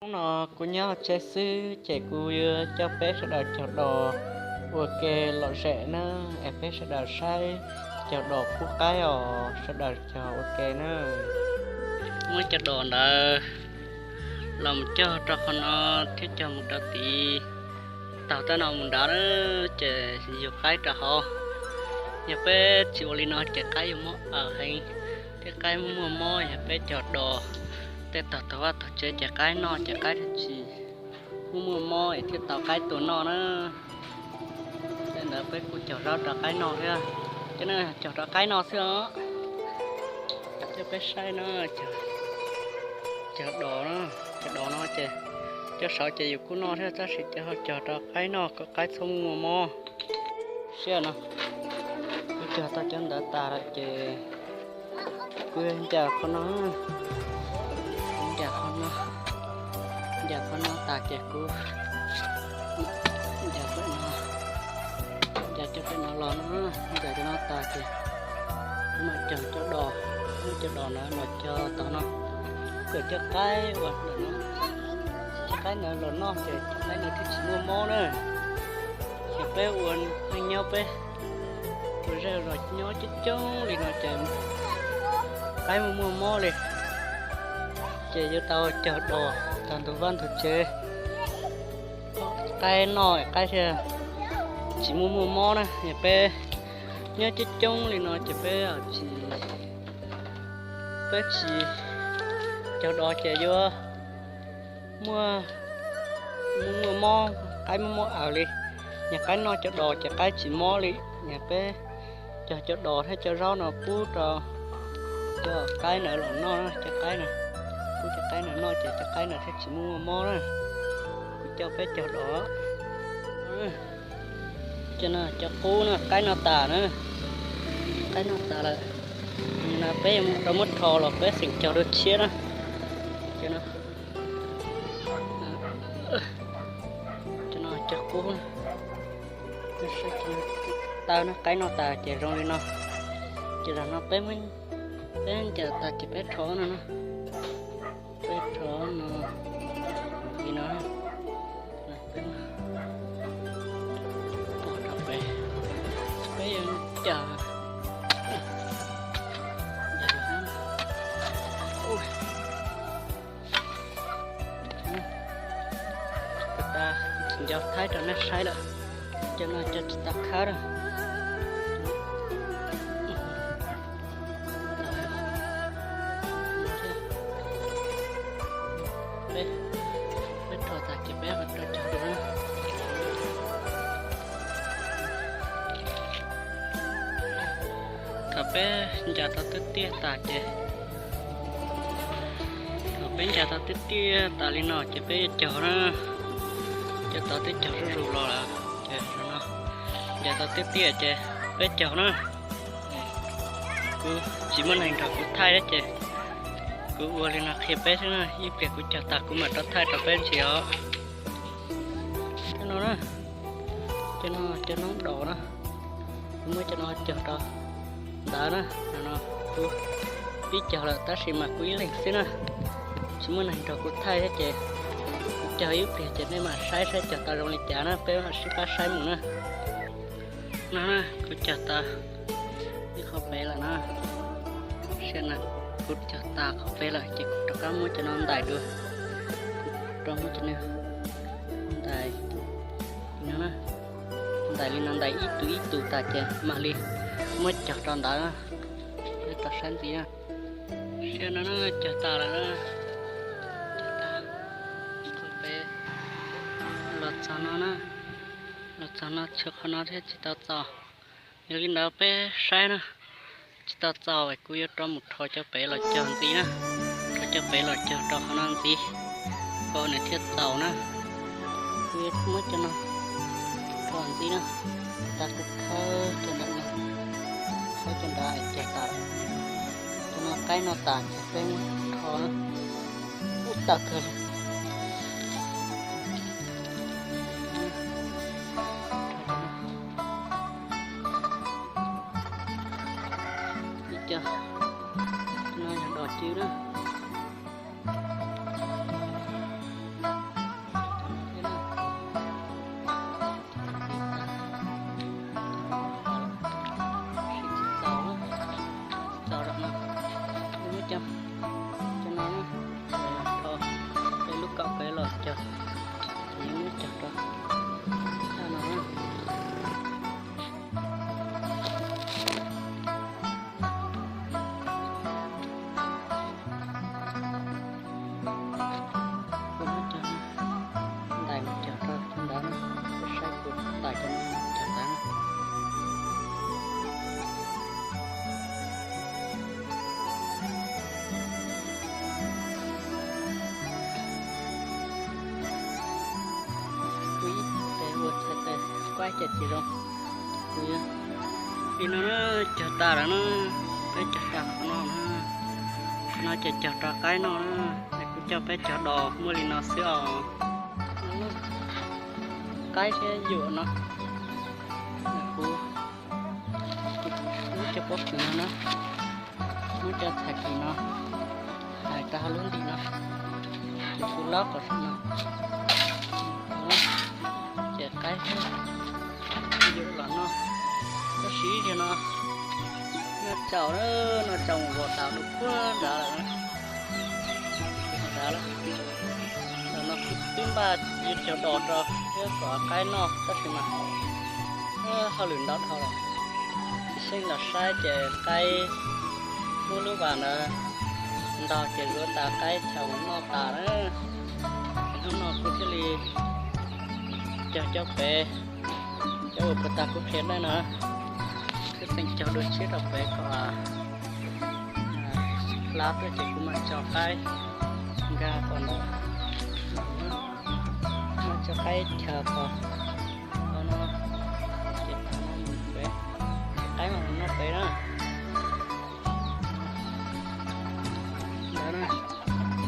Hnub no kuv nyob hauv tsev xwb ces kuv yuav coj peb sawv daws cog dos ua ke lom zem na, es peb sawv daws saib cog dos pub qaib os, sawv daws cog ua ke na. Muab cov dos ntawd los mus cog rau qhov no thiab cog mus rau tid, taug tej no mus nrad na, ces yug qaib rau hauv. Yog peb tsis ua li no ces qaib yuav mob aws heev thiab qaib muaj mob. Yog peb cog dos tej tog tog vaj tog tsev ces qaib noj ces qaib thiaj tsis muaj muaj mob es thiaj tau qaib tua noj na. Tej ntawd peb kuj cog zaub rau qaib noj thiab. Cov no cog rau qaib noj xwb os. Coj peb saib no, cog dos, cog dos no ces cov saud ces yus kuj noj thiab tab sis cov ho cog rau qaib noj kom qaib txhob muaj mob. Siab no, kuv cog tau cov ntawd tas lawm ces kuv yuav ncaws qhov no, ncaws qhov no, ncaws qhov no tas ces kuv ncaws pem no, ncaws cov pem no los no, ncaws cov no tas ces kuv mam cog cov dos, muab cov dos ntawd los cog tau no, kom cov qaib ua, cov qaib ntawd los noj ces cov qaib ntawd thiaj tsis muaj mob na. Ces peb ua neej nyob peb ua zej los nyob coob coob li no ces qaib muaj muaj mob li. Ces yuav tau cog dos tag ntug vaj ntug tsev, qaib noj qaib thiaj tsis muaj muaj mob na. Peb nyob coob coob li no ces peb tsis, peb tsis cog dos ces yuav muaj, muaj muaj mob, qaib muaj muaj aws li. Yog qaib noj cov dos ces qaib tsis mob li. Yog peb cog cov dos thiab cov zaub no pub rau cov qaib ntawd los noj, cov qaib no, pub cov qaib ntawd noj ces cov qaib ntawd thiaj tsis muaj muaj mob na. Kuv coj peb cog dos. Cov no cov qub na, qaib noj tas na, qaib noj tas lawm. No peb yuav rau muab rho los peb xeem cog dua tshiab na. Cov no, cov qub, taw no qaib noj tas ces zoo li no. Ces zaum no peb, peb ncaws tas ces peb rho no na. Peb rho no li no, peb pom rau peb, peb yuav ncaws, ncaws tas, tsis nco thaib rau nej saib lawm. Cov no cov tsis tau khawb lawm. Peb rho tas ces peb rau cog dua na. Thaum peb ncaws tau twb tiaj tas ces, thaum peb ncaws tau twb tiaj tas li no ces peb yuav cog na. Cov tod twb cog zuj zus los lawm ces no, ncaws tau twb tiaj ces peb cog na. Kuv tsis muaj neeg nrog kuv thaij ces kuv ua li no qhia peb xwb na, ib pliag kuv cog tas kuv mam rov thaij rau peb ntsia os. Cov no na, cov no cov noob dos na, kuv muab cov no cog rau ntawd na, no kuv pib cog lawm tab sis mas kuv ib leeg xwb na, tsis muaj neeg nrog kuv thaij thiab ces kuv cog ib pliag ces nej mam saib saib cog tau zoo li cas na, peb mam sib pab saib mus na. No na, kuv cog tas ib qho pem lawm na. Sia na, kuv cog tas qhov pem lawm ces kuv rov qab muab cov no ntais dua. Kuv rov muab cov no ntais, no na, ntais li no, ntais ib tus ib tus tas ces mam li muab cog rau ntawd na. Peb rov saib ntxiv na. Sia no na, cog tas lawm na. Cog tas qhov pem, los txog no na, los txog no tshuav qhov no thiab tsis tau txaus. Yog li ntawd peb saib na, tsis tau txaus kuv yuav rov mus rho cov pem los cog ntxiv na, rho cov pem los cog rau qhov no ntxiv, kom nws thiaj txaus na. Kuv yuav muab cov no rho ntxiv na, tas kuv khawb cov ntawm no, khawb cov nrad cog tas. Cov no qaib noj tas ces peb muab rho na, ub tawm kawg li. Ib co no yog dos cw na. Pab ces tsis zoo. Kuv li no na, cog tas lawm na, peb cog tas qhov no na. Qhov no ces cog rau qaib noj na, es kuv coj peb cog dos muaj li no xwb os. Qaib thiab yuam no, kuv muab cov pob kws no na, muab cov txhais kws no hais rau hauv lub ntim no, ces kuv laub kom saum no, ces qaib thiab yuam los noj. Tab sis ib zaug no noj tsaus, noj tsaus mus vos tas rau puag nrad lawm. Nrad lawm. Zaum no kuv twb npaj yuav cog dos rau thiab kom qaib noj tab sis mas hauj lwm ntau dhau lawm. Tsis xyeej los saib ces qaib muab lub vas ntawd ntog ces zuav tas qaib chaws mus noj tas na. Hnub no kuv thiaj li cog cov pem, cov uas puag ta kuv qhia nej no, kuv xeem cog dua tshiab rau pem kom hlab tuaj ces kuv mam tso qaib nkag qhov ntawd, mam tso qaib chaws qhov no, ces qaib mam noj pem na. Ntawd na,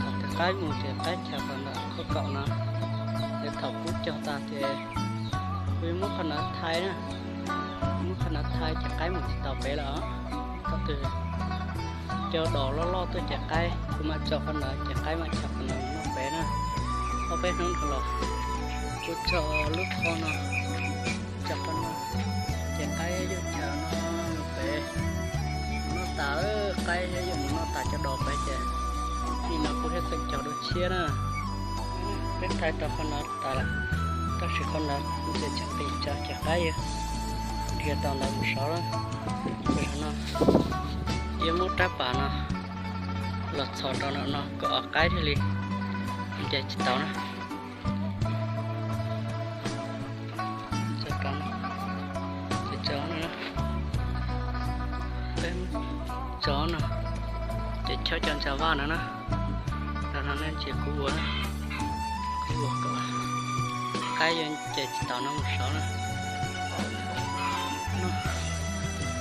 thaum twg qaib mus ces qaib chaws qhov ntawm qhov kaum no, ces thaum kuv cog tas ces kuv yuav muab qhov ntawd thaiv na, muab qhov ntawd thaiv ces qaib mus tsis tau pem lawm. Thaum twg cog dos loj loj tuaj ces qaib, kuv mam tso qhov ntawd ces qaib mam chaws qhov ntawd noj pem na. Ob peb hnub dhau los kuv tso lub qhov no, tso qhov no, ces qaib yuav chaws no pem, noj tas, qaib yuav mus noj tas cov dos pem ces, nim no kuv thiaj xeem cog dua tshiab na. Peb thaiv tau qhov no tas lawm, tab sis qhov ntawd ntshe tsis qis tso ces qaib yuav dhia tau ntawd mus saud lawm. Ces no yuav muab rab pas no los txhos rau no no kom qaib thiaj li nce tsis tau na. Tso rau no, tso no, peb tso no, ces chob cov ntsa vaj no na, rau no ne ces kuv ua, kuv ua kom qaib yuav nce tsis tau no mus saud na.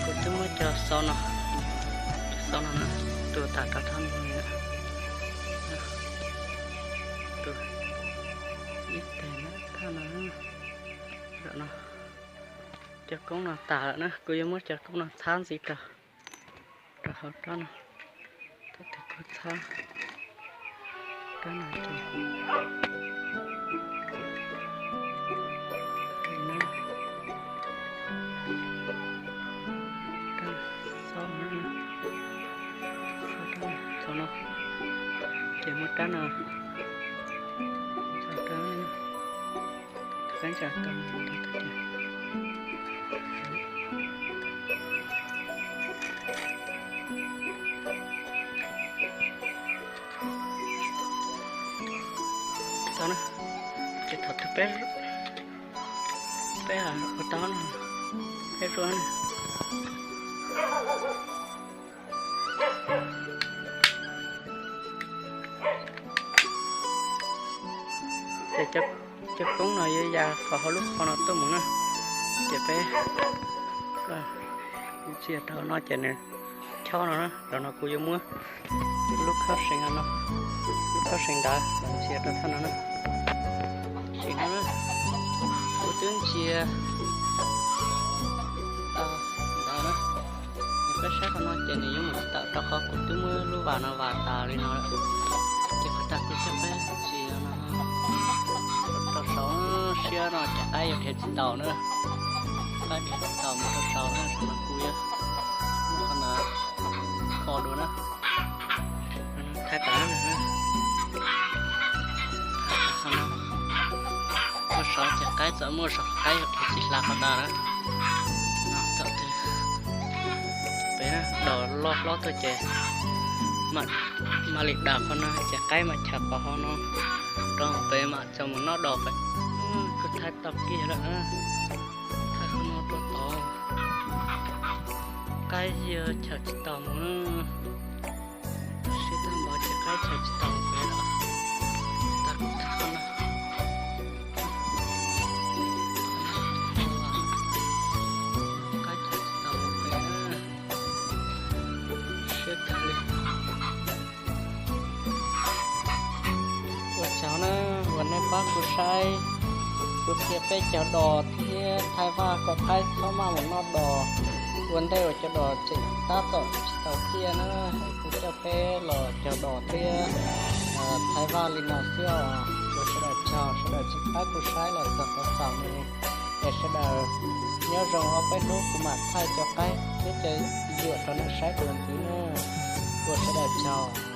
Kuv twb muab cov xo no, xo no na, tua tas rau thaj no, tua ib teg na thaj no. Cov koob no tas lawm na, kuv yuav muab cov koob no txhab ntxiv rau, rau hauv rab no. Tab sis kuv txhab rab no ces, rab xob no, xob rab no, ces muab rab no, xob rab no, tus kab ntsa tau. Tau na, ces thaum twg peb, peb ua tau no, peb zuaj na. Ces cov koob no yuav ya qhov hauv lub qhov no tuaj mus na. Ces peb ntsia rau no ces nws chob no na, rau no kuv yuav muab lub khaub seev no, lub khaub seev ntawd los ntsia rau thaj no na. Sim no na, kuv twb ntsia tau ntawd na. Peb saib qhov no ces nws yuav mus tawm rau qhov kuv twb muab lub vas no vas tas li no lawm. Ces qhov tas kuv coj peb ntsia no rau saud siab no ces qaib yuav dhia tsis tau na. Qaib dhia tsis tau mus rau saud na, saum no kuv yuav muab qhov ntawd kho dua na. Thaij tas na. Qhov no, qhov saud ces qaib txawm muaj zog, qaib yuav dhia tsis hla qhov ntawd na. Thaum twg peb dos loj hlob tuaj ces mam li daws qhov no ces qaib mam chaws qhov hauv no rau pem mam tso mus noj dos pem. Kuv thaij tau kiag lawm na. Thaij qhov no rau tod, qaib yuav chaws tsis tau mus. Sib tag npaum ces qaib chaws tsis tau mus pem lawm. Tag kuv thaij qhov no. Nej pab kuv saib, kuv qhia peb cog dos thiab Thaib Vaj kom qaib txhob maj mus noj dos ua ntej uas cov dos tseem tab tom tsis tau ciaj na. Kuv coj peb los cog dos thiab Thaib Vaj li no xwb os. Ua sawv daws tsaug, sawv daws tsis pab kuv saib los txog qhov txaus ne. Es sawv daws nyob zoo ob peb hnub kuv mam thaij cov qaib thiab cov yuam rau nej saib dua ntxiv na. Ua sawv daws tsaug.